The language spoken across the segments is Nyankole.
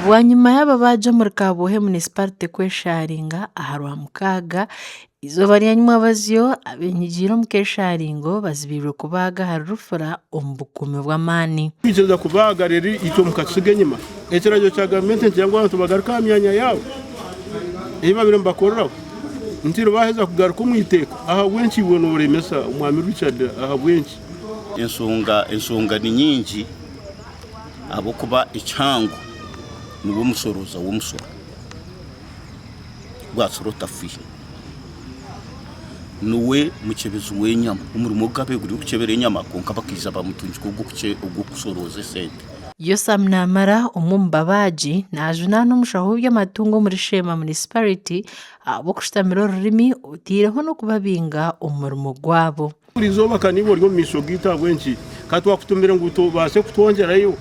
Bwanyima y'ababaagi omuri Kabwohe Munisiparite kwesharinga aha Rwamukaaga, eizooba rya nyimwabazyo abenyigiire omu keesharingo bazibiirwe kubaaga ahari Rufura omu bukuumi bw'amaani. Kwikiriza kubaaga reero itwe mukatutsiga enyima. Ekiragiro kya gavumenti nikigira ngu abantu bagaruke aha myanya yaabo ei babaire nibakoreraho. Nti baaheza kugaruka omu iteeka, ahabw'enki iwe nooremesa Omwami Richard ahabw'enki? Enshonga enshonga ni nyingi ahabw'okuba ekihango niwe mushorooza w'omushoro gwa Slaughter Fee. Niwe mukyebezi w'enyama. Omurimo gwabaire guri ogw'okukyebera enyama kwonka bakaija bamutungika ogw'okushorooza esente. Yosam Namara, omwe omu babaagi, najunaana omushaho w'eby'amatungo omuri Sheema Munisiparite ahabw'okushutamira orurimi oteireho n'okubabinga omu murimo gwabo. Buri izooba ka niiwe ori omu maisho gaitu ahabw'enki? Ka twakutumire ngu tubaase kutwongyerayo,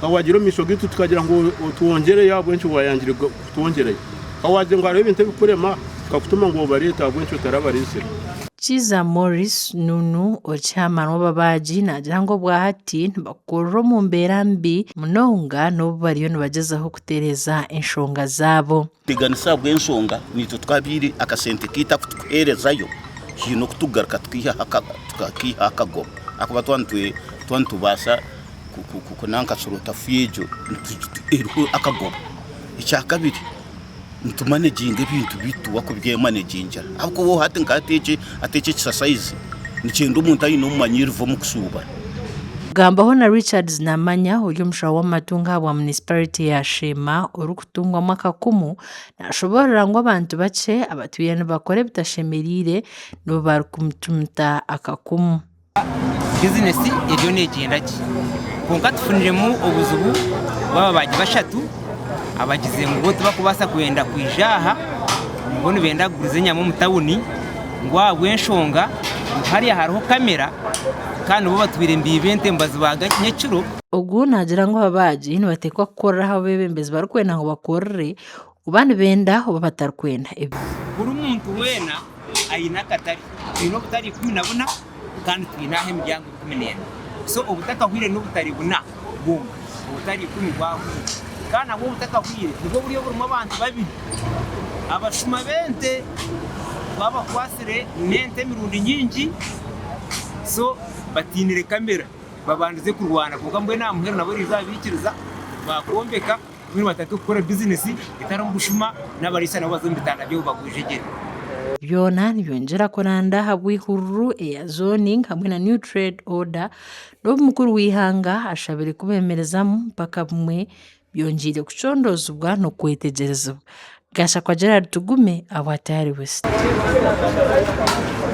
ka waagira omu maisho gaitu tukagira ngu otwongyereyo ahabw'enki waayangire kutwongyerayo? Ka waagira ngu hariho ebintu ebikurema tukakutuma ngu obareete ahabw'enki otarabareetsire? Kiiza Maurice Nunu ori chairman w'ababaagi naagira ngu obwahati nibakorera omu mbeera mbi munonga n'obu bariyo nibagyezaho kutereeza enshonga zaabo. Teganisa ahabw'enshonga naitwe twabaire akasente kaitu aku tukuheerezayo haine oku tukugaruka tukakaihaho akagoba ahakuba twaba nitubaasa nanka sorota fee egyo eriho akagoba. Ekyakabiri nitumanejinga ebintu byaitu wakubyemanegingira ahabw'okuba hati nka hati eki ekisasayizi nikyenda omuntu aine obumanyirivu omu kushuubura. Gambaho na Richards Namanya ori omushaho w'amatungo ahabwa munisiparite ya Sheema orikutungwamu akakumu nashoboorora ngu abantu bakye abatwire nibakora ebitashemereire nibo barikumucumita akakumu. Bizinesi eriyo neegyenda gye kwonka tufuniremu obuzibu bw'ababaagi bashatu abagizire ngu bo tibarikubaasa kwenda kwija aha bo nibenda kuguriza enyama omu tawuni ngu ahabw'enshonga ngu hariya hariho kamera kandi bo batwire nibiiba ente nibazibaaga nyekiro. Ogu naagira ngu ababaagi nibateekwa kukorera ahu abeebembezi barikwenda ngu bakorere oba nibenda oba batarikwenda. Buri muntu weena aine akatare. Twine obutare 14 kandi twine aha emiryango 14. So obutakahwire n'obutare buna bwonka, obutare ikumi bwahwire. Kandi nabwo obutakahwire nibwo buri oburimu abantu babiri. Abashuma b'ente twabakwasire n'ente emirundi nyingi, so batiinire kamera babandize kurwana kwonka mbwenu aha muheru nabo eriizooba baikiriza baakwombeka. Mbwenu batandike kukora bizinesi etarimu bushuma n'abariisa nabo baze omu bitanda byabo bagwejegyere. Byona nibyongyera kuranda ahabw'eihururu eya zoning hamwe na new trade order n'obu mukuru w'eihanga ashabire kubemerezamu mpaka bumwe byongyeire kucondoozibwa n'okwetegyerezibwa. Gashakwa Gerald Tugume ahabwa Tayari West.